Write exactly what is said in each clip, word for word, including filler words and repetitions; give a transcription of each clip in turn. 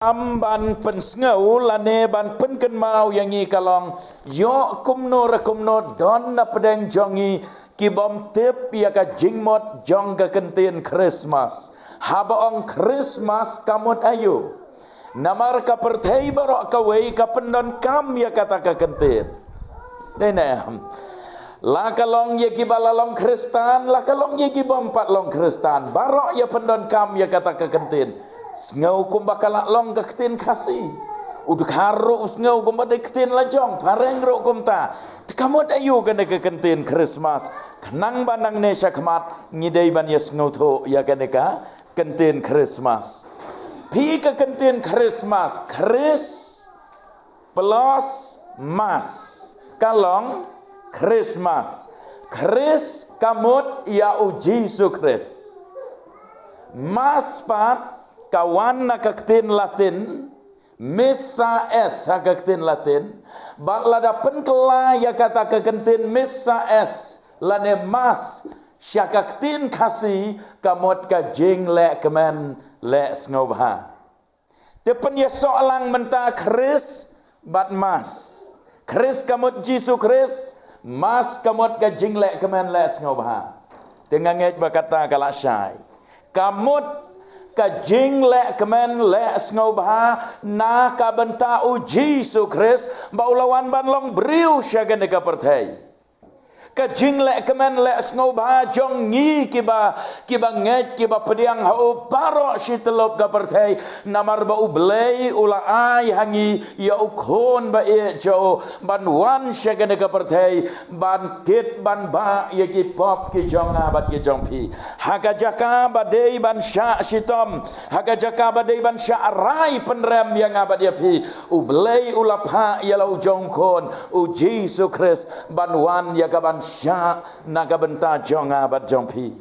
Kam ban pynsngew lane ban pynkynmaw ïa ngi ka long, ïoh kumno re kumno don na pdeng jong ngi ki bym tip ïa ka jingmut jong ka kyntien Christmas. Haba ong Christmas ka mut aïu? Namar ka pyrthei baroh kawei ka pyndonkam ïa kata ka kyntien. Dei ne em? La ka long ïa kiba la long Khristan, la ka long ïa ki bym pat long Khristan, baroh ïa pyndonkam ïa kata ka kyntien. Sngew kumba ka la long ka ktien Khasi. U dkhar ruh u sngew kumba dei ktien la jong, phareng ruh kumta. Te ka mut aïu kane ka kyntien Christmas? Khnang ba nangne shakhmat ngi dei ban ïa sngewthuh ïa kane ka kyntien Christmas. Phi, ka kyntien Christmas, Chris plus Mas, ka long Christmas. Chris ka mut ïa u Jisu Khrist. Mas pat ka wan na ka ktien Latin, Missa es ha ka ktien Latin, bad lada pynkylla ïa kata ka kyntien Missa es lane Mas sha ka ktien Khasi, ka mut ka jingleh kmen leh sngewbha. Te pynïasoh lang mynta Chris bad Mas. Chris ka mut Jisu Khrist, Mas ka mut ka jingleh kmen leh sngewbha. Te nga ngeit ba kata ka la shai. Ka mut ka jingleh kmen leh sngewbha na ka bynta u Jisu Khrist ba u la wan ban long briew sha kane ka pyrthei. Ka jingleh kmen leh sngewbha jong ngi kiba, kiba ngeit, kiba pdiang ha u baroh shi tyllup ka pyrthei, namar ba U Blei u la ai ha ngi ïa u Khun ba ïeit jong u ban wan sha kane ka pyrthei, ban kit ban bah ïa ki pop ki jong nga bad ki jong phi. Ha ka jaka ba dei ban shah shitom, ha ka jaka ba dei ban shah rai pynrem ïa nga bad ïa phi, U Blei u la phah ïa la u jong u Khun, u Jisu Khrist, ban wan ïa ka ban shah na ka bynta jong nga bad jong phi.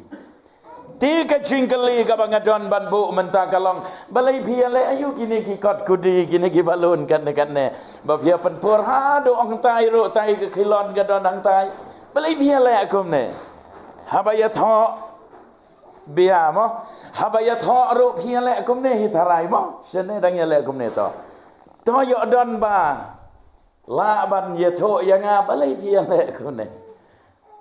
Te ka jingkylli kaba nga don ban buh mynta ka long, balei phi ïaleh aïu kine ki kot kudi, kine ki balloon katne katne? Ba phi ïa pynpur haduh hangtai ruh, tai ka khilon ka don hangtai. Balei phi ïaleh kumne? Haba ïathoh bia mo. Haba ïathoh ruh phi ïaleh kumne hi tharai mo. Shane dang ïaleh kumne to. To ïoh don ba lah ban ïathuh ïa nga, balei phi ïaleh kumne?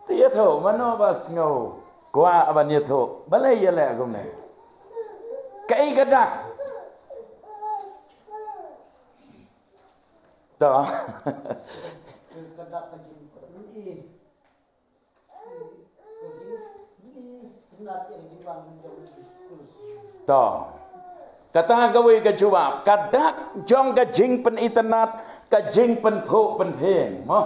Te ïathuh, mano ba sngew kwah ban ïathuh, balei ïaleh kumne? Kaei ka dak? To. To. Kata kawei ka jubab, ka dak jong ka jingpynitynnad, ka jingpynphuh pynphieng. Mo.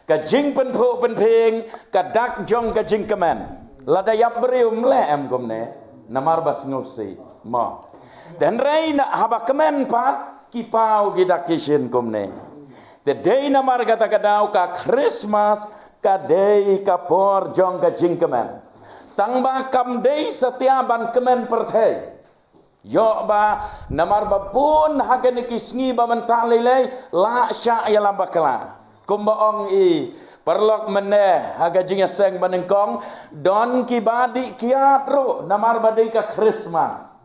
Ka jingpynphuh pynphieng, ka dak jong ka jingkmen. Lada ïap briew ym leh em kumne, namar ba sngewsih. Mo. Te hynrei na haba kmen pat, ki paw ki dak ki shin kumne. Te dei namar kata ka daw ka Christmas, ka dei ka por jong ka jingkmen. Tang ba kam dei satia ban kmen pyrthei. Ïoh ba, namar ba bun ha kine ki sngi ba mynta lei lei, lah shah ïalam bakla. Kumba ong i paralok mynne, ha ka jingïaseng ba nyngkong, don kiba dih kiad ruh, namar ba dei ka Christmas.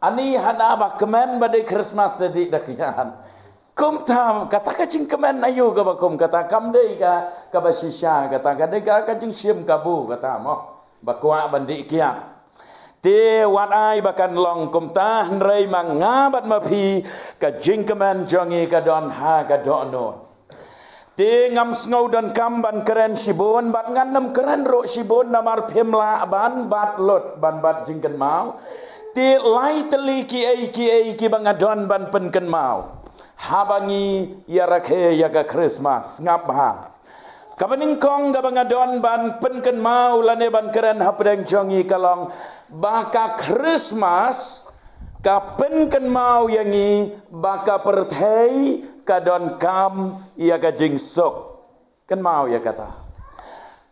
Ani hana ba kmen ba dei Christmas te dih da kiad. Kumta, kata ka jingkmen aïu kaba kum kata, kam dei ka, kaba shisha kata, ka dei ka, ka jingshim kabu kata mo. Ba kwah ban dih kiad. Te wat ai ba kan long kumta, hynrei ma nga bad ma phi, ka jingkmen jong ngi ka don ha ka dohnud. Te ngam sngew donkam ban kren shibun, bad ngan ym kren ruh shibun namar phim lah ban bat lut, ban bat jingkynmaw. Te lai tylli kiei kiei kiba nga don ban pynkynmaw. Haba ngi ïarakhe ïa ka Christmas, sngap bha. Kaba nyngkong kaba nga don ban pynkynmaw lane ban kren hapdeng jong ngi ka long ba ka Christmas ka pynkynmaw ïa ngi ba ka pyrthei ka donkam ïa ka jingsuk. Kynmaw ïa kata.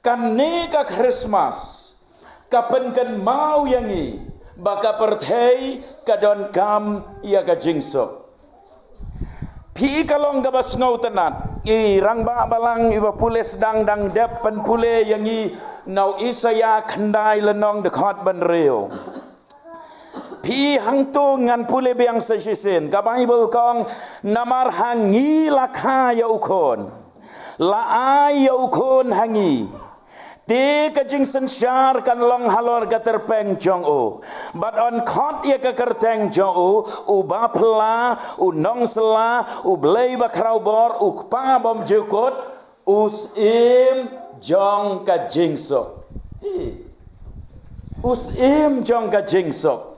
Kane ka Christmas ka pynkynmaw ïa ngi ba ka pyrthei ka donkam ïa ka jingsuk. Phi, ka long kaba sngewtynnat, i rangbah balang iba pule sdang dang dep pynpule ïa ngi na u Isaïah khyndai lynnong dkhot ba hynriew. Phi hangto ngan pule biang sa shisien. Ka Baibl ka ong, namar ha ngi la kha ïa u Khun, la ai ïa u Khun ha ngi. Te ka jingsynshar kan long halor ka tyrpeng jong u. Bad yn khot ïa ka kyrteng jong u, u Bapla, u Nongsylla, u Blei Bakhrawbor, u Kpa Bymjukut, u Syiem jong ka jingsuk. Hi. U Syiem jong ka jingsuk.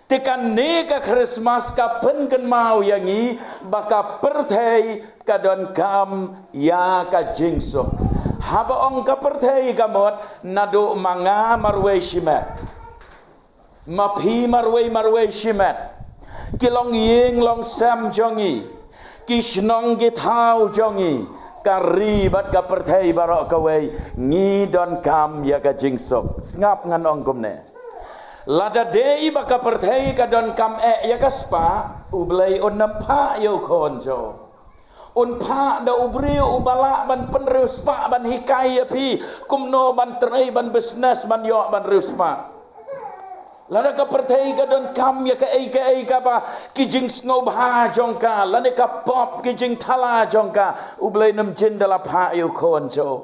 Te kane ka Khristmas ka pynkynmaw ïa ngi ba ka pyrthei ka donkam ïa ka jingsuk. Haba ong ka pyrthei ka mut naduh ma nga marwei shimet, ma phi marwei marwei shimet, ki longïing longsem jong ngi, ki shnong ki thaw jong ngi, ka ri bad ka pyrthei baroh kawei, ngi donkam ïa ka jingsuk. Sngap, ngan ong kumne. Lada dei ba ka pyrthei ka donkam eh ïa ka spah, U Blei un ym phah ïa u Khun jong u. Un phah da u briew uba lah ban pynriewspah, ban hikai ïa phi kumno ban trei, ban business, ban ïoh ban riewspah. Lada ka pyrthei ka donkam ïa kaei kaei kaba ki jingsngewbha jong ka, lane ka pop, ki jingthala jong ka, U Blei un ym jin da la phah ïa u Khun jong u.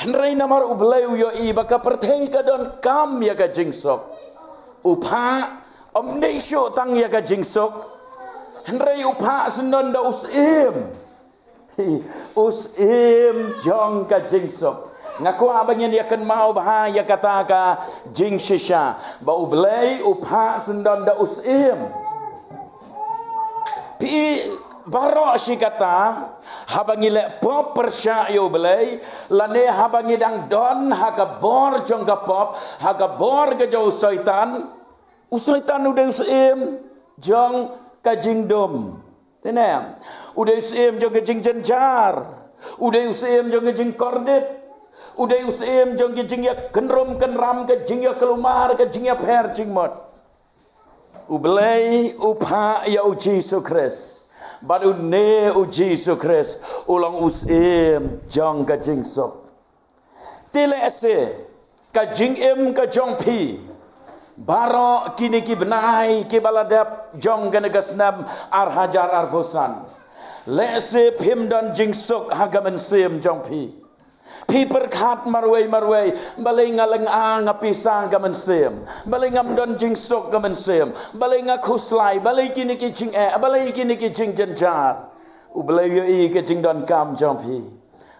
Hynrei namar U Blei u ïohi ba ka pyrthei ka donkam ïa ka jingsuk, u phah, ym dei shuh tang ïa ka jingsuk, hynrei u phah syndon da u Syiem. U Syiem jong ka jingsuk. Nga kwah ba ngin ïa kynmaw bha ïa kata ka jingshisha, ba U Blei u phah syndon da u Syiem. Phi, baroh shi katta, haba ngi leh pop pyrshah ïa U Blei, lane haba ngi dang don ha ka bor jong ka pop, ha ka bor ka jong u Soitan, u Soitan u dei u syiem jong ka jingdum. Te ne, u dei u syiem jong ka jingjynjar, u dei u syiem jong ka jingkordit, u dei u syiem jong ka jingïakynrum kynram, ka jingïakulmar, ka jingïapher jingmut. U Blei u phah ïa u Jisu Khrist, bad une u Jisu Khrist u long u Syiem jong ka jingsuk. Te lehse ka jingim ka jong phi baroh kine ki bnai kiba la dep jong kane ka snem ar hajar arphew san, lehse phim don jingsuk ha ka mynsiem jong phi. Phi pyrkhat marwei marwei, balei nga lynga, nga pisa ka mynsiem, balei ngam don jingsuk ka mynsiem, balei nga khuslai, balei kine ki jingeh, balei kine ki jingjynjar. U Blei u ïohi ka jingdonkam jong phi.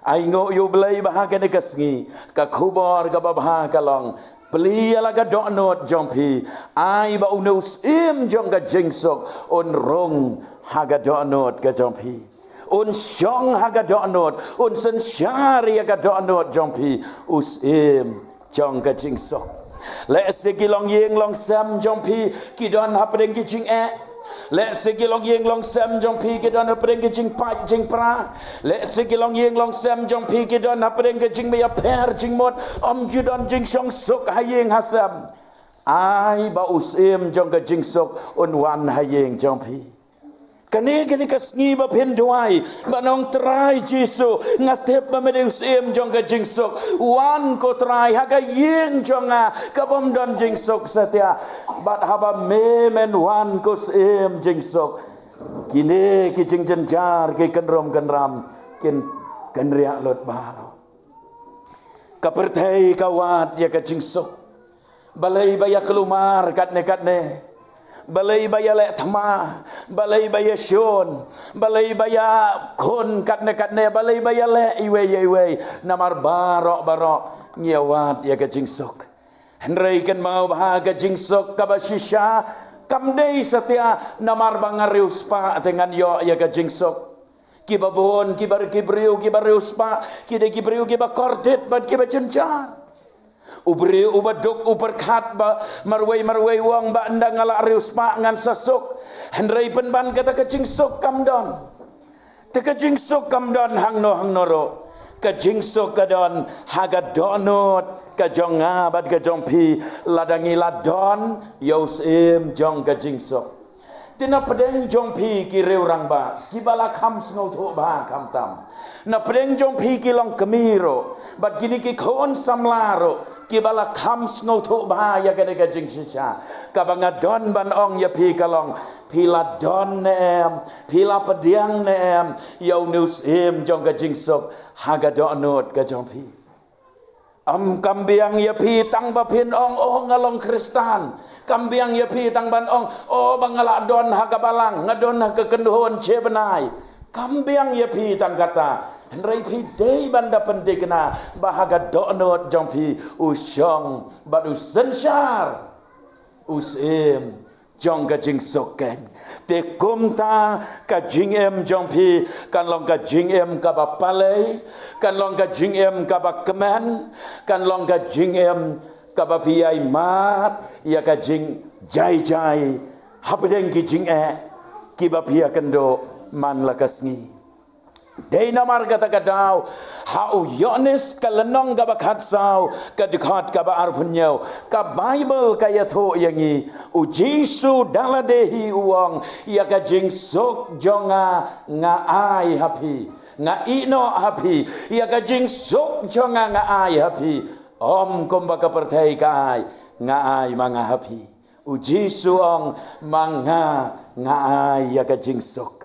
Ai nguh ïa U Blei ba ha kane ka sngi ka khubor kaba bha ka long, plie ïa la ka dohnud jong phi. Ai ba une u Syiem jong ka jingsuk un rung ha ka dohnud ka jong phi. Un shong ha ka dohnud, un synshar ïa ka dohnud jong phi, u Syiem jong ka jingsuk. Lehse ki longïing longsem jong phi ki don hapdeng ki jingeh. Lehse ki longïing longsem jong phi ki don hapdeng ki jingpait jingpra. Lehse ki longïing longsem jong phi ki don hapdeng ki jingïapher jingmut, ym ju don jingshongsuk ha ïing ha sem. Ai ba u Syiem jong ka jingsuk un wan ha ïing jong phi. Kane, kane ka sngi ba phin duwai, ba ong, Trai Jisu, nga tip ba me dei u Syiem jong ka jingsuk. Wan ko Trai ha ka ïing jong nga kabym don jingsuk satia. Bad haba me men wan ko Syiem jingsuk, kine ki jingjynjar, ki kynrum kynram kin kynriah lut baroh. Ka pyrthei ka wad ïa ka jingsuk. Balei ba ïakulmar katne katne? Balei ba ïaleh thma? Balei ba ïashun? Balei ba ïakhun katne katne? Balei ba ïaleh iwei ïa iwei? Namar baroh baroh ngi ïawad ïa ka jingsuk. Hynrei kynmaw ba ha ka jingsuk kaba shisha kam dei satia namar ba nga riewspah te ngan ïoh ïa ka jingsuk. Kiba bun, kiba, ki briew kiba riewspah ki dei ki briew kiba kordit bad kiba jynjar. U briew uba duk u pyrkhat ba marwei marwei u ong ba ynda nga la riewspah ngan sa suk. Hynrei pynban kata ka jingsuk kam don. Te ka jingsuk kam don hangno hangno ruh. Ka jingsuk ka don ha ka dohnud ka jong nga bad ka jong phi, lada ngi la don ïa u Syiem jong ka jingsuk. Te na pdeng jong phi ki riew rangbah kiba la kham sngewthuh bha khamtam, Na pdeng jong phi ki long kmie ruh, bad kine ki khun samla ruh, kiba la kham sngewthuh bha ïa kane ka jingshisha. Kaba nga don ban ong ïa phi ka long, phi la don ne em, phi la pdiang ne em ïa une u syiem jong ka jingsuk ha ka dohnud ka jong phi. Ym, kam biang ïa phi tang ba phin ong, "Oh, nga long Khristan." Kam biang ïa phi tang ban ong, "Oh, ba nga la don ha ka balang, nga don ha ka kynhun shi bnai." Kam biang ïa phi tang kata. Hynrei phi dei ban da pynthikna ba ha ka dohnud jong phi u shong bad u synshar u syiem jong ka jingsuk keiñ. Te kumta ka jingim jong phi kan long ka jingim kaba palei, kan long ka jingim kaba kmen, kan long ka jingim kaba phi ïai mad ïa ka jingjai jai hapdeng ki jingeh kiba phi ïakynduh man la ka sngi. Dei namar kata ka daw, ha u Ïoannis ka lynnong kaba khatsaw, ka dkhot kaba arphew hynñiew, ka Baibl ka ïathuh ïa ngi, u Jisu da lade hi u ong, ïa ka jingsuk jong nga nga ai ha phi, nga ïehnoh ha phi, ïa ka jingsuk jong nga nga ai ha phi, ym kumba ka pyrthei ka ai, nga ai ma nga ha phi. U Jisu ong, ma nga nga ai ïa ka jingsuk.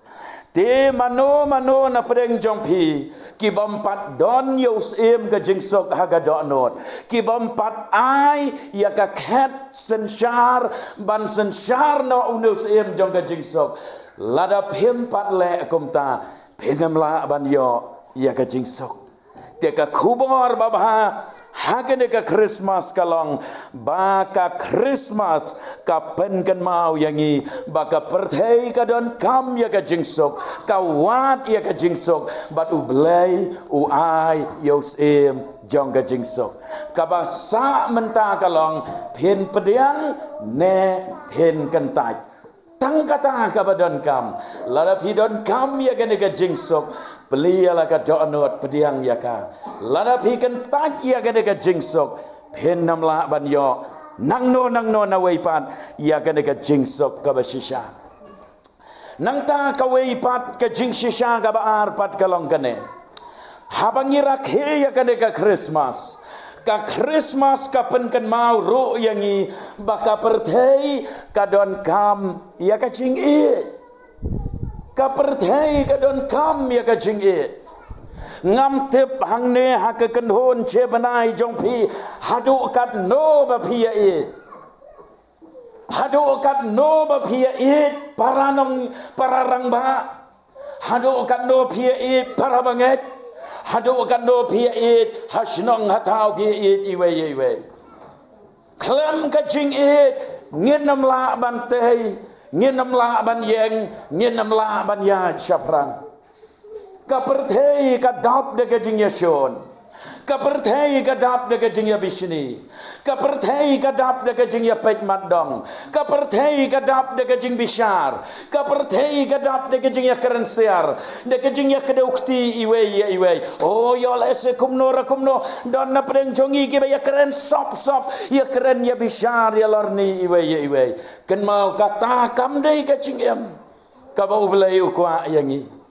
Te mano mano na pdeng jong phi, ki bym pat don ïa u syiem ka jingsuk ha ka dohnud, ki bym pat ai ïa ka khet synshar ban synshar noh une u syiem jong ka jingsuk, lada phim pat leh kumta, phin ym lah ban ïoh ïa ka jingsuk. Te ka khubor babha ha kane ka Khristmas ka long ba ka Khristmas ka pynkynmaw ïa ngi ba ka pyrthei ka donkam ïa ka jingsuk, ka wad ïa ka jingsuk, bad U Blei u ai ïa u syiem jong ka jingsuk. Kaba sah mynta ka long, phin pdiang ne phin kyntait. Tang kata kaba donkam. Lada phi donkam ïa kane ka jingsuk, plie ïa la ka dohnud, pdiang ïa ka. Lada phi kyntait ïa kane ka jingsuk, phin ym lah ban ïoh nangno nangno nawei pat ïa kane ka jingsuk kaba shisha. Nangta kawei pat ka jingshisha kaba ar pat ka long kane. Haba ngi rakhe ïa kane ka Khristmas, ka Khristmas ka pynkynmaw ruh ïa ngi ba ka pyrthei ka donkam ïa ka jingïeit. Ka pyrthei ka donkam ïa ka jingïeit. Ngam tip hangne ha ka kynhun shi bnai jong phi, haduh katno ba phi ïa ïeit. Haduh katno ba phi ïa ïeit para nong, para rangbah. Haduh katno phi ïa ïeit para bangeit. Haduh katno phi ïa ïeit ha shnong ha thaw, phi ïa ïeit iwei ïa iwei. Khlem ka jingïeit ngin ym lah ban tei, ngin ym lah ban ïeng, ngin ym lah ban ïaid shaphrang. Ka pyrthei ka dap da ka jingïashun. Ka pyrthei ka dap da ka jingïabishni. Ka pyrthei ka dap da ka jingïapeit matdong. Ka pyrthei ka dap da ka jingbishar. Ka pyrthei ka dap da ka jingïakren siar, da ka jingïakdew kti iwei ïa iwei. O, ïoh lehse kumno re kumno, don na pdeng jong ngi kiba ïakren sop sop, ïakren ïabishar ïalorni iwei ïa iwei. Kynmaw, kata kam dei ka jingim kaba U Blei u kwah ïa ngi.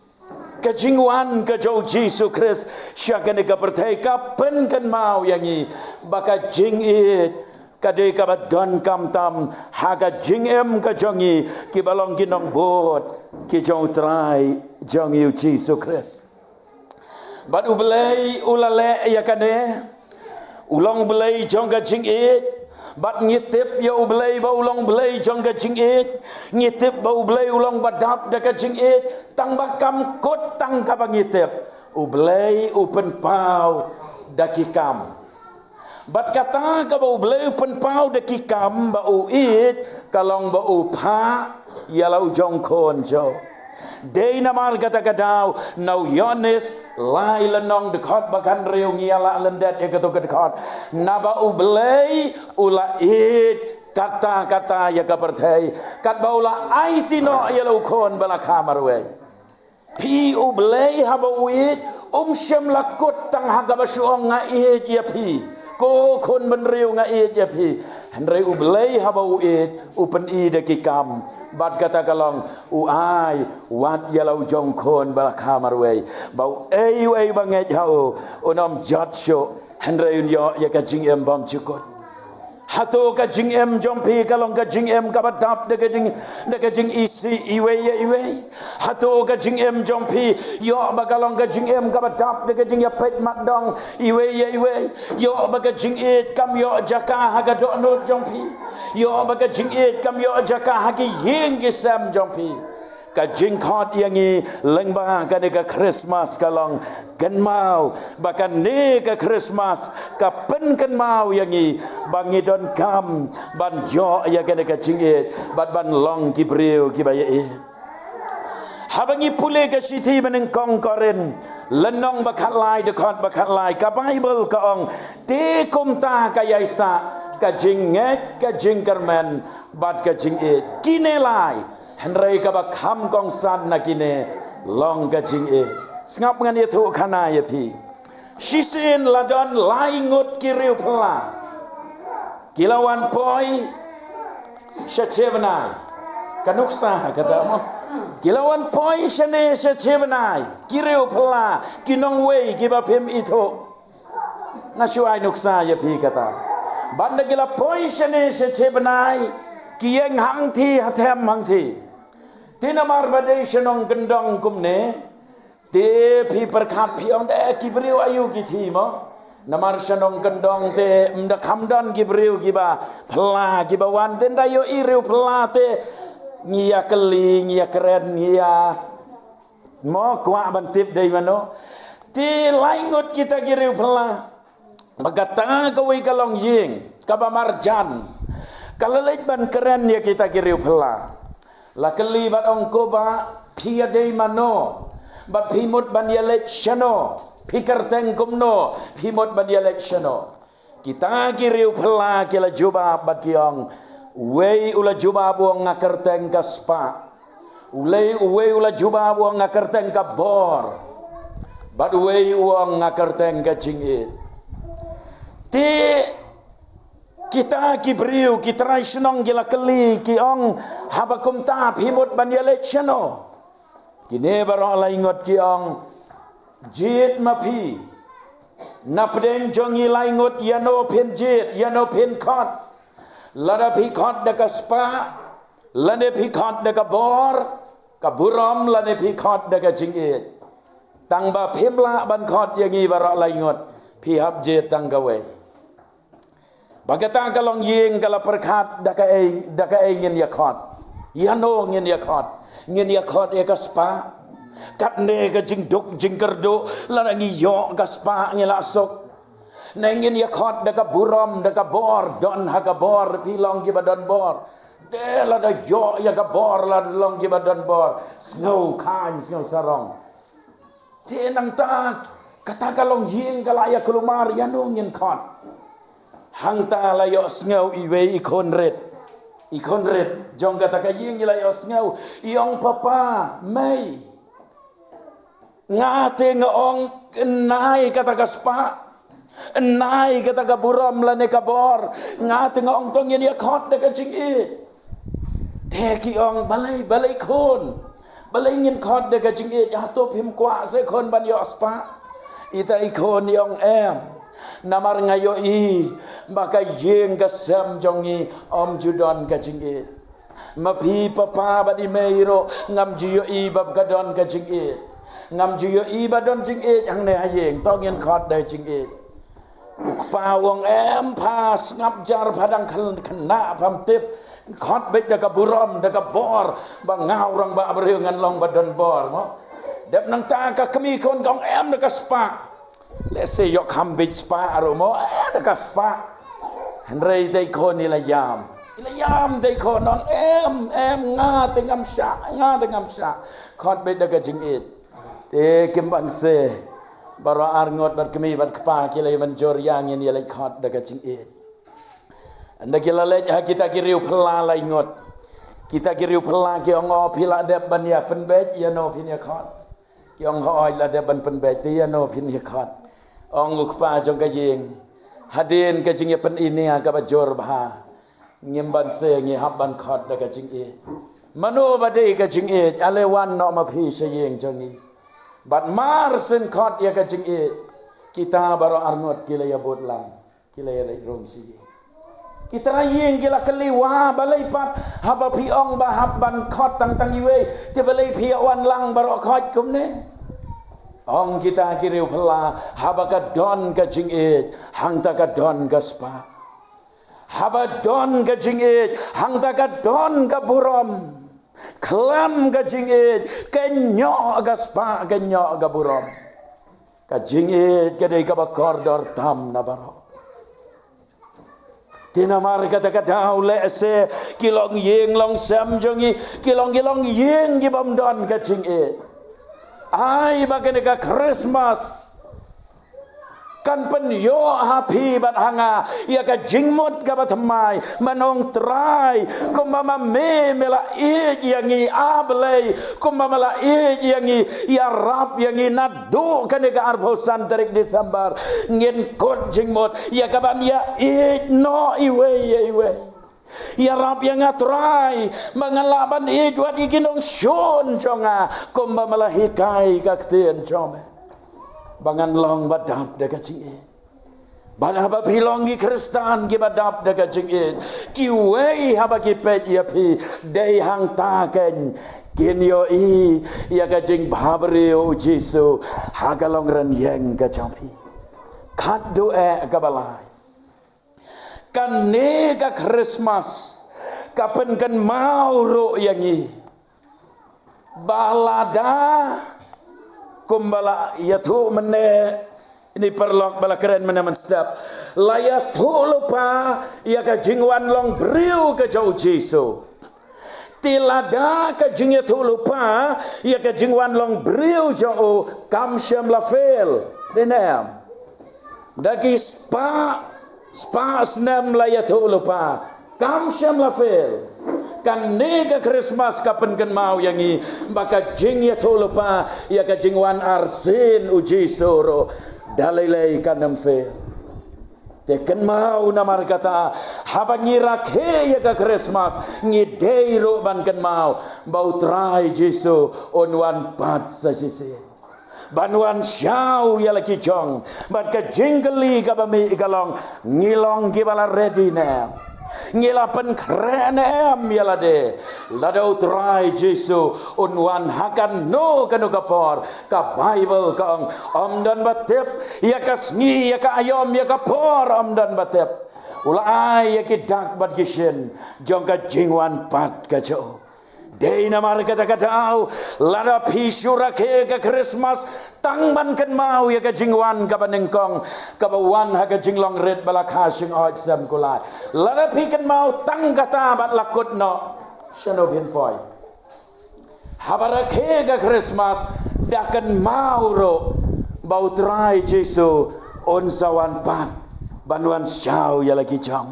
Ka jingwan ka jong U Jisu Khrist sha kane ka pyrthei ka pynkynmaw ïa ngi ba ka jingïeit ka dei kaba donkam tam ha ka jingim ka jong ngi kiba long ki nongbud ki jong U Trai jong ngi U Jisu Khrist. Bad U Blei u la leh ïa kane, u long Blei jong ka jingïeit. Bad ngi tip ïa U Blei ba u long Blei jong ka jingïeit. Ngi tip ba U Blei u long ba dap da ka jingïeit. Tang ba kam kut tang kaba ngi tip, U Blei u pynpaw da ki kam. Bad kata kaba U Blei u pynpaw da ki kam ba u ïeit, ka long ba u phah ïa la u jong khun jong u. Dei namar kata ka daw na u Ïoannis lai lynnong dkhot ba khathynriew, ngi ïa la lyndet ïa kato ka dkhot. Naba U Blei u la ïeit katta katta ïa ka pyrthei, katba u la aiti noh ïa la u khun ba la kha marwei. Phi, U Blei haba u ïeit um shym la kut tang ha kaba shu ong nga ïeit ïa phi. Ko khun bynriew, nga ïeit ïa phi. Hynrei U Blei haba u ïeit, u pyni da ki kam. Bad kata ka long, u ai wat ïa la u jong khun ba la kha marwei, ba uei uei ba ngeit ha u, un ym jot shuh, hynrei un ïoh ïa ka jingim bymjukut. Hato ka jingim jong phi ka long ka jingim kaba dap da ka jing, da ka jingisih iwei ïa iwei? Hato ka jingim jong phi ïoh ba ka long ka jingim kaba dap da ka jingïapeit matdong iwei ïa iwei? Ïoh ba ka jingïeit kam ïoh jaka ha ka dohnud jong phi? Ïoh ba ka jingïeit kam ïoh jaka ha ki ïing ki sem jong phi? Ka jingkhot ïa ngi lyngba kane ka Christmas ka long, kynmaw ba kane ka Christmas ka pynkynmaw ïa ngi ba ngi donkam ban ïoh ïa kane ka jingïeit bad ban long ki briew kiba ïeit. Haba ngi pule ka shithi banyngkong Korinth, lynnong ba khatlai, dkhot ba khatlai, ka Baibl ka ong, te kumta ka ïaisah ka jingngeit, ka jingkyrmen bad ka jingïeit. Kine lai, hynrei kaba kham kongsan na kine long ka jingïeit. Sngap, ngan ïathuh khana ïa phi. Shisien la don lai ngut ki riewphylla ki la wan poi sha Chennai. Ka nuksa kata mo. Ki la wan poi shane sha Chennai, ki riewphylla, ki nongwei kiba phim ithuh. Nga shu ai nuksa ïa phi kata. Bad haba ki la poi shane sha Chennai, ki ïeng hangthie, ha them hangthie. Te namar ba dei shnong kyndong kumne, te phi pyrkhat phi ong, de ki briew aïu ki thie mo. Namar shnong kyndong te ym da kham don ki briew kiba phylla kiba wan, te ynda ïohi riewphylla te ngi ïa kylli, ngi ïa kren, ngi ïa mo kwah ban tip dei mano. Te lai ngut kita ki riewphylla. Ba kata kawei ka longïing kaba marjan, ka la leit ban kren ïa kita ki riewphylla. La kylli bad ong, ko bah, phi ïa dei mano bad phi mut ban ïaleit shano? Phi kyrteng kumno? Phi mut ban ïaleit shano? Kita ki riewphylla ki la jubab bad ki ong, uwei u la jubab u ong, nga kyrteng ka Spah. Uwei, uwei u la jubab u ong, nga kyrteng ka Bor. Bad uwei u ong, nga kyrteng ka Jingïeit. Te kita ki briew, ki trai shnong ki la kylli, ki ong, haba kumta phi mut ban ïaleit shano? Kine baroh lai ngut ki ong, jied ma phi. Napdeng jong ngi lai ngut, ïano phin jied, ïano phin khot? Lada phi khot da ka Spah, lane phi khot da ka Bor, ka Burom, lane phi khot da ka Jingïeit. Tang ba phim lah ban khot ïa ngi baroh lai ngut, phi hap jied tang kawei. Ba kata ka longïing ka la pyrkhat, da kaei, da kaei ngin ïa khot? Ïano ngin ïa khot? Ngin ïa khot ïa ka Spah? Katne ka jingduk jingkyrduh, lada ngi ïoh ka Spah ngi la suk. Ne ngin ïa khot da ka Burom, da ka Bor, don ha ka Bor, phi long kiba don bor. De lada ïoh ïa ka Bor, lada long kiba don bor. Sngew khaiñ, sngew sarong. Te nangta, kata ka longïing ka la ïa kulmar, ïano ngin khot? Hangta la ïohsngew iwei i khun rit. I khun rit jong kata ka ïing i la ïohsngew, i ong, papa, mei, nga te nga ong, nai kata ka Spah, nai kata ka Burom lane ka Bor, nga te nga ong, to ngin ïa khot da ka Jingïeit. Te ki ong, balei, balei khun? Balei ngin khot da ka Jingïeit? Hato phim kwah seh khun ban ïoh Spah? Ita i khun i ong, em, namar nga ïohi ba ka ïing ka sem jong ngi ym ju don ka Jingïeit. Ma phi papa bad i mei ruh ngam ju ïohi ba ka don ka Jingïeit. Ngam ju ïohi ba don Jingïeit hangne ha ïing, to ngin khot da Jingïeit. U kpa u ong, em pha, sngap jar, pha dang khynnah, pham tip. Khot beit da ka Burom, da ka Bor, ba nga u rangbah briew ngan long ba don bor mo. Dep nangta ka kmie khun ka ong, em, da ka Spah. Lehse ïoh kham beit Spah ruh mo, em, da ka Spah. Hynrei dei khun i la ïam. I la ïam, dei khun ong, em, em, nga te ngam shah, nga te ngam shah. Khot beit da ka Jingïeit. Te kim banse, baroh ar ngut bad kmie bad kpa ki la ïa mynjur, ïa ngin ïa leit khot da ka Jingïeit. Ynda ki la leit ha kita ki riewphylla lai ngut, kita ki riewphylla ki ong, o phi la dep ban ïa pynbeit, ïano phin ïa khot? Ki ong, hooid, la dep ban pynbeit, te ïano phin ïa khot? Ong u kpa jong ka ïing, hadien ka jingïapyni nia kaba jur bha, Ngim ban se, ngi hap ban khot da ka jingïeit. Mano ba dei ka jingïeit? Ale wan noh ma phi sha ïing jong ngi. Bad mar shen khot ïa ka jingïeit, kita baroh arngut ki la ïa bud lang, ki la ïa leit rung sha ïing. Kita ïing ki la kylli, wa balei pat haba phi ong ba hap ban khot tang tang iwei, te balei phi ïa wan lang baroh khoit kumne? Ong kita ki riew phylla, haba ka don ka jingïeit, hangta ka don ka spah. Haba don ka jingïeit, hangta ka don ka burom. Khlem ka jingïeit, ka ïoh ka spah, ka ïoh ka burom. Ka jingïeit ka dei kaba kordor tam na baroh. Te namar kata ka daw lehse ki longïing longsem jong ngi, ki long, ki longïing ki bym don ka jingïeit. Ai ba kane ka Christmas kan pynïoh ha phi bad ha nga ïa ka jingmut kaba thymmai, ban ong Trai, kumba ma me me la ïeit ïa ngi, A Blei, kumba me la ïeit ïa ngi, ïarap ïa ngi naduh kane ka arphew san tarik December. Ngin kut jingmut ïa kaban ïa ïeit noh iwei ïa iwei. Ïarap ïa nga Trai, ba ngan lah ban ïeit wat ïa ki nongshun jong nga, kumba me la hikai ka ktien jong me. Ba ngan long ba dap da ka jingïeit. Bad haba phi long ki Khristan kiba dap da ka jingïeit, kiwei haba ki peit ïa phi, dei hangta keiñ kin ïohi ïa ka jingbhabriew u Jisu ha ka longrynieng ka jong phi. Khatduh eh kaba lai, kane ka Christmas ka pynkynmaw ruh ïa ngi ba lada, kumba la ïathuh mynne, ine paralok ba la kren mynne mynstep, la ïathuh lypa ïa ka jingwan long briew ka jong u Jisu. Te lada ka jingïathuh lypa ïa ka jingwan long briew jong u kam shym la fail, dei ne em? Da ki spah, spah snem la ïathuh lypa, kam shym la fail. Kane ka Christmas ka pynkynmaw ïa ngi ba ka jingïathuh lypa ïa ka jingwan arsien u Jisu ruh da lei lei kan ym fail. Te kynmaw namar kata, haba ngi rakhe ïa ka Christmas, ngi dei ruh ban kynmaw ba u Trai Jisu un wan pat sa shisien. Ban wan shaw ïa la ki jong, bad ka jingkylli kaba mih ka long, ngi long kiba la ready ne em? Ngi la pynkhreh ne em ïa lade lada u Trai Jisu un wan ha kano kano ka por? Ka Baibl ka ong, ym don ba tip ïa ka sngi, ïa ka aïom, ïa ka por, ym don ba tip. U la ai ïa ki dak bad ki shin jong ka jingwan pat ka jong u. Dei namar kata ka daw, lada phi shu rakhe ka Christmas tang ban kynmaw ïa ka jingwan kaba nyngkong, kaba wan ha ka jinglong rit ba la kha shngoid sem kulai. Lada phi kynmaw tang kata bad la kut noh, shano phin poi? Haba rakhe ka Christmas, da kynmaw ruh ba u Trai Jisu un sa wan pat ban wan shaw ïa la ki jong.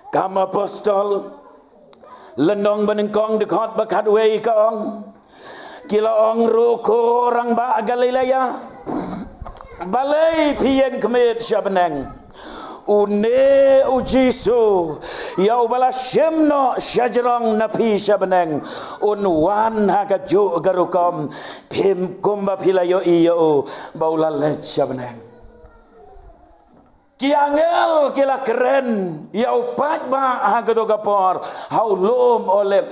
Kam Apostol lynnong ba nyngkong dkhot ba khatwei ka ong, ki la ong ruh, ko rangbah Galilea, balei phi ïeng khmied sha bneng? Une u Jisu ïa uba la shim noh shajrong na phi sha bneng, un wan ha kajuh ka rukom, phim, kumba phi la ïohi ïa u ba u la leit sha bneng. Ki angel ki la kren ïa u paidbah ha kato ka por ha u lum Olib.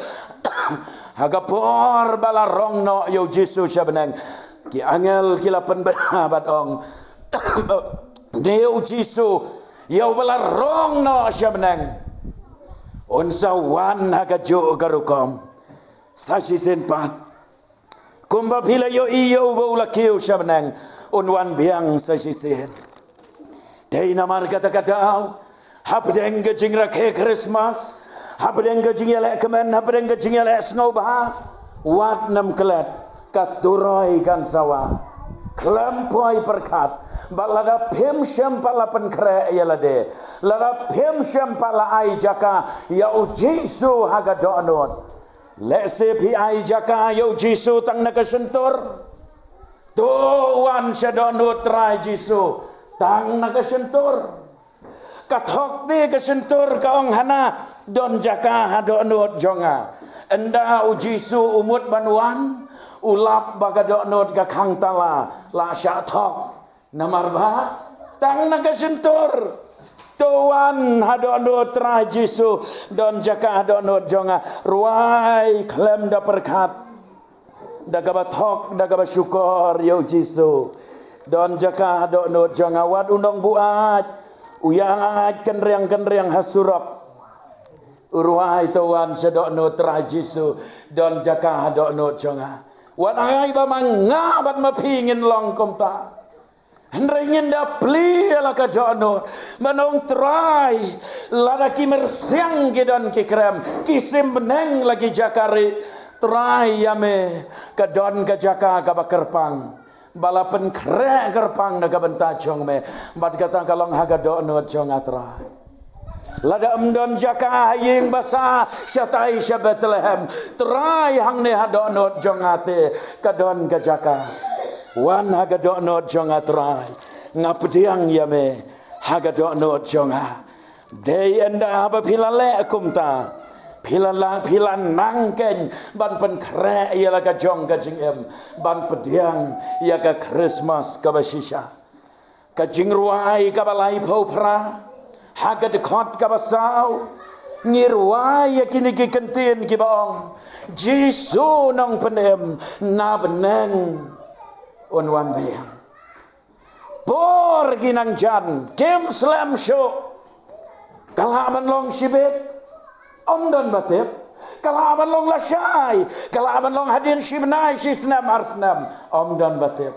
Ha ka por ba la rong noh ïa u Jisu sha bneng, ki angel ki la pynbna bad ong, ne u Jisu ïa uba la rong noh sha bneng un sa wan ha kajuh ka rukom sa shisien pat. Kumba phi la ïohi ïa u ba u la kiew sha bneng, un wan biang sa shisien. Dei namar kata ka daw, hapdeng ka jingrakhe Christmas, hapdeng ka jingïaleh kmen, hapdeng ka jingïaleh sngewbha, wat nym klet, ka turoi kan sa wan. Khlem poi pyrkhat, bad lada phim shym pat la pynkhreh ïa lade, lada phim shym pat la ai jaka ïa u Jisu ha ka dohnud, lehse phi ai jaka ïa u Jisu tang na ka shyntur. To wan sha dohnud Trai Jisu tang na ka shyntur. Ka thok te ka shyntur ka ong hana, don jaka ha dohnud jong nga. Ynda u Jisu u mut ban wan, u lap ba ka dohnud ka khang tala, la shah thok. Namar ba, tang na ka shyntur. To wan ha dohnud Trai Jisu, don jaka ha dohnud jong nga, rwai khlem da pyrkhat. Da kaba thok, da kaba shukor ïa u Jisu. Don jaka ha dohnud jong nga, wat u nongbuaid, u ïa nga aid kynriang kynriang ha surok. U rwai to wan sha dohnud Trai Jisu, don jaka ha dohnud jong nga. Wat ai ba ma nga bad ma phi ngin long kumta. Hynrei ngin da plie la ka dohnud, ban ong Trai, lada ki myrsiang ki don ki krem, ki sim bneng la ki jaka ri, Trai ïa me, ka don ka jaka kaba kyrpang. Ba la pynkhreh kyrpang na ka bynta jong me, bad kata ka long ha ka dohnud jong nga Trai. Lada ym don jaka ha ïing basa, shatai sha Bethlehem. Trai hangne ha dohnud jong nga te, ka don ka jaka. Wan ha ka dohnud jong nga Trai. Nga pdiang ïa me, ha ka dohnud jong nga. Dei ynda haba phi la leh kumta. Phi la la, phi la nang keiñ, ban pynkhreh ïa la ka jong ka jingim. Ban pdiang ïa ka Khristmas kaba shisha. Ka jingrwai kaba laiphew phra, ha ka dkhot kaba saw, ngi rwai ïa kine ki kyntien kiba ong, Jisu Nongpynim na bneng un wan biang. Por ki nang jan, kim slem shuh. Ka lah ban long shibit, ym don ba tip. Ka lah ban long lashai, ka lah ban long hadien shi bnai, shi snem, ar snem, ym don ba tip.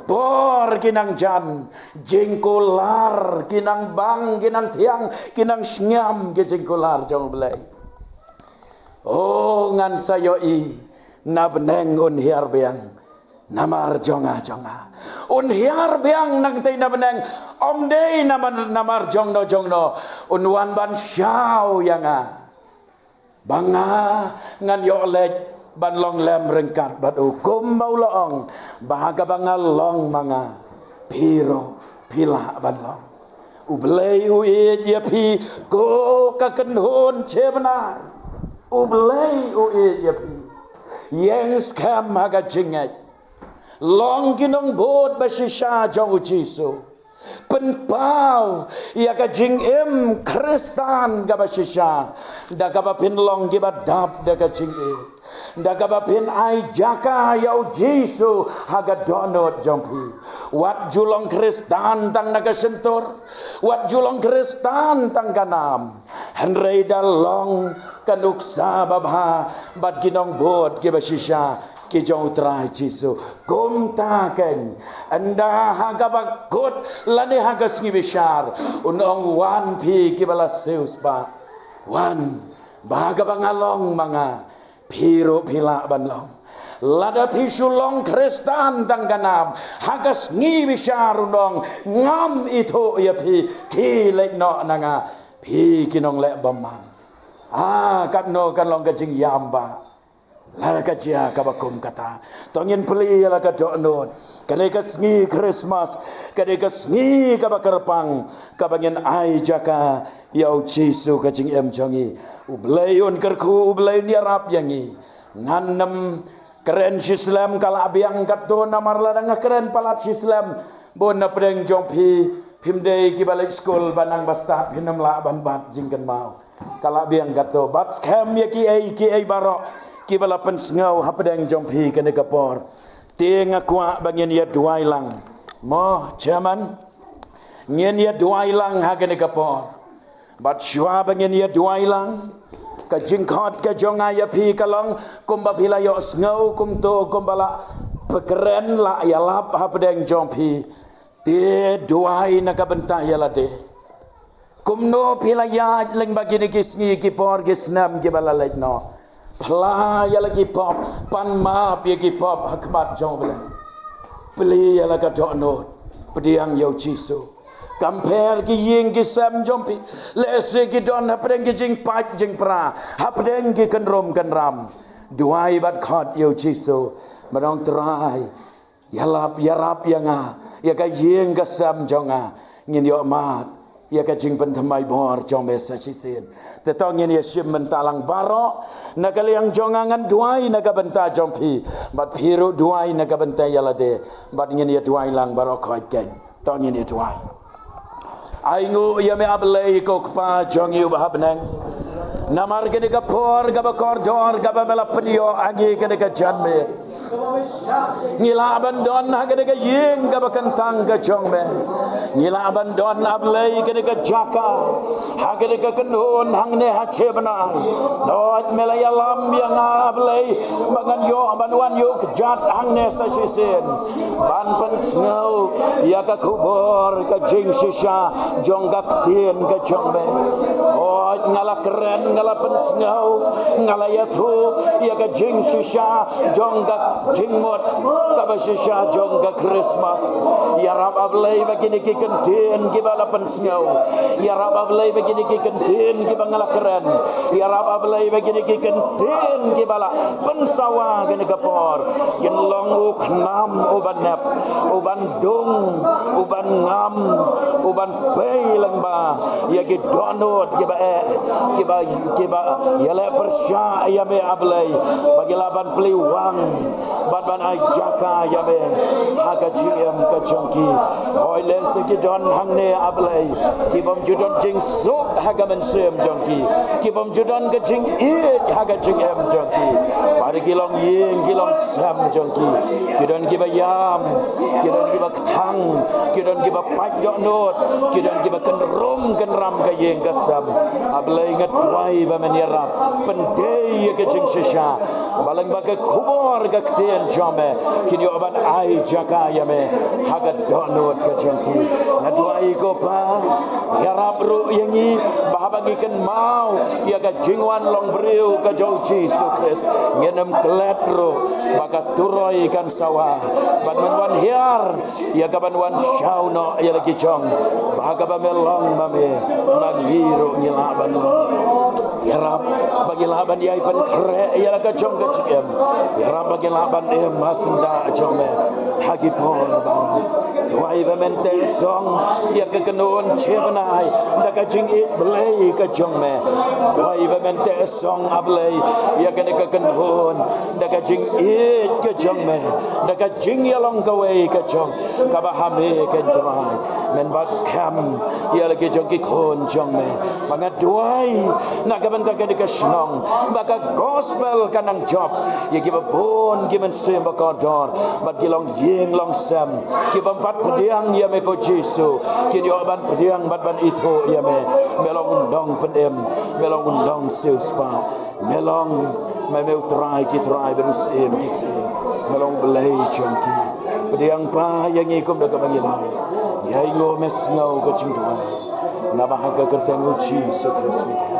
Por ki nang jan, jingkular ki nang bang, ki nang thiang, ki nang shngiam ki jingkular jong U Blei. O ngan sa ïohi, na bneng un hiar biang. Namar jong nga, jong nga. Un hiar biang nangtei na bneng. Ym dei namar, namar jongno, jongno. Un wan ban shaw ïa nga. Ba nga ngan ïoh leit ban long lem ryngkat bad u, kumba u la ong. Ba ha kaba nga long ma nga, phi ruh phi lah ban long. U Blei u ïeit ïa phi, ko ka kynhun che bnai. U Blei u ïeit ïa phi. Ïeng skhem ha ka jingngeit. Long ki nongbud ba shisha jong u Jisu. Pynpaw ïa ka jingim Khristan kaba shisha. Da kaba phin long kiba dap da ka jingïeit. Da kaba phin ai jaka ïa u Jisu ha ka dohnud jong phi. Wat ju long Khristan tang na ka shyntur. Wat ju long Khristan tang ka nam. Hynrei da long ka nuksa babha bad ki nongbud kiba shisha ki jong u Trai Jisu. Kumta keiñ, ynda ha kaba kut lane ha ka sngi bishar, un ong wan phi kiba la siewspah. Wan, ba ha kaba nga long ma nga, phi ruh phi lah ban long. Lada phi shu long Khristan tang ka nam, ha ka sngi bishar un ong, ngam ithuh ïa phi, khie leit noh na nga, phi ki nongleh bymman. Ah, katno kan long ka jingïam ba. Lada ka jia kaba kum kata. To ngin plie ïa la ka dohnud. Ka dei ka sngi Khrismas. Ka dei ka sngi kaba kyrpang. Kaba ngin ai jaka ïa u Jisu ka jingim jong ngi. U Blei un kyrkhu, u Blei un ïarap ïa ngi. Ngan nym kren shislem, ka la biang katto namar lada nga kren palat shislem. Bun na pdeng jong phi, phim dei kiba leit skul ba nang ba stad phin nym lah ban bat jingkynmaw. Ka la biang katto, bat skhem ïa kiei kiei baroh kiba la pynsngew hapdeng jong phi kane ka por. Te nga kwah ba ngin ïa duwai lang. Mo, Chairman, ngin ïa duwai lang ha kane ka por. Bad shuwa ba ngin ïa duwai lang, ka jingkhot ka jong nga ïa phi ka long, kumba phi la ïohsngew kumto, kumba la pynkren la ïalap hapdeng jong phi. Te duwai na ka bynta ïa lade. Kumno phi la ïaid lyngba kine ki sngi ki por ki snem kiba la leit noh. Phla ïa la ki pop, pan map ïa ki pop ha khmat jong U Blei. Plie ïa la ka dohnud, pdiang ïa u Jisu. Kam pher ki ïing ki sem jong phi, lehse ki don hapdeng ki jingpait jingpra, hapdeng ki kynrum kynram. Duwai bad khot ïa u Jisu, ba ong Trai, ïalap, ïarap ïa nga, ïa ka ïing ka sem jong nga, ngin ïoh mad ïa ka jingpynthymmai bor jong me sa shisien. Te to ngin ïa shim mynta lang baroh. Na ka liang jong nga ngan duwai na ka bynta jong phi, bad phi ruh duwai na ka bynta ïa lade, bad ngin ïa duwai lang baroh khoit keiñ. To ngin ïa duwai. Ai nguh ïa me A Blei ko Kpa jong ngi uba ha bneng. Namar kane ka por kaba kordor kaba me la pynïoh ha ngi kane ka janmiet. Ngi lah ban don ha kane ka ïing kaba kyntang ka jong me. Ngi lah ban don A Blei kane ka jaka, ha kane ka kynhun hangne ha Chebnai. Lord, me la ïalam ïa nga A Blei ba ngan ïoh ban wan ïuh kjat hangne sa shisien ban pynsngew ïa ka khubor ka jingshisha jong ka ktien ka jong me. Lord, nga la kren, nga la pynsngew, nga la ïathuh ïa ka jingshisha jong ka jingmut kaba shisha jong ka Christmas. Ïarap A Blei ba kine ki kyntien kiba la pynsngew, ïarap A Blei ba kine ki kyntien kiba nga la kren, ïarap A Blei ba kine ki kyntien kiba la pynsawa kane ka por kin long u khnam uban nep, uban dung, uban ngam, uban pei lyngba ïa ki dohnud kiba eh, kiba, kiba ïaleh pyrshah ïa me A Blei ba ki lah ban plie wang bad ban ai jaka ïa me ha ka jingim ka jong ki. Hooid, lehse ki don hangne A Blei ki bym ju don jingsuk ha ka mynsiem jong ki, ki bym ju don ka jingïeit ha ka jingim jong ki. Bad ki long ïing, ki long sem jong ki. Ki don kiba ïam, ki don kiba kthang, ki don kiba pait dohnud, ki don kiba kynrum kynram ka ïing ka sem. A Blei, nga duwai ba men ïarap pyndei ïa ka jingshisha ba lyngba ka khubor ka ktien jong me kin ïoh ban ai jaka ïa me ha ka dohnud ka jong ki. Nga duwai ko Pa, ïarap ruh ïa ngi ba haba ngi kynmaw ïa ka jingwan long briew ka jong U Jisu Khrist, ngin ym klet ruh ba ka turoi kan sawa, ban men wan hiar ïa ka ban wan shaw noh ïa la ki jong ba ha kaba me long ma me, ma ngi ruh ngi lah ban long. Ïarap ba ngi lah ban ïai pynkhreh ïa la ka jong ka jingim. Ïarap ba ngi lah ban im ha syndah jong me ha ki por baroh. Duwai ba men teh song ïa ka kynhun Chebnai da ka jingïeit Blei ka jong me. Duwai ba men teh song A Blei ïa kane ka kynhun da ka jingïeit ka jong me, da ka jingïalong kawei ka jong kaba ha me keiñ Trai. Men bat skhem ïa la ki jong ki khun jong me. Ba nga duwai na ka bynta kane ka shnong ba ka gospel kan nang jop ïa kiba bun ki mynsiem ba kordor bad ki long ïing long sem, ki bym pat pdiang ïa me ko Jisu, kin ïoh ban pdiang bad ban ithuh ïa me. Me long u nongpynim, me long u nongsiewspah. Me long, me, me u Trai ki trai bad u Syiem ki syiem. Me long Blei jong ki. Pdiang Pa ïa ngi kumda kaba ngi long. Ïa ngi, me sngew ka jingduwai. Naba ha ka kyrteng U Jisu Khrist ngi duwai.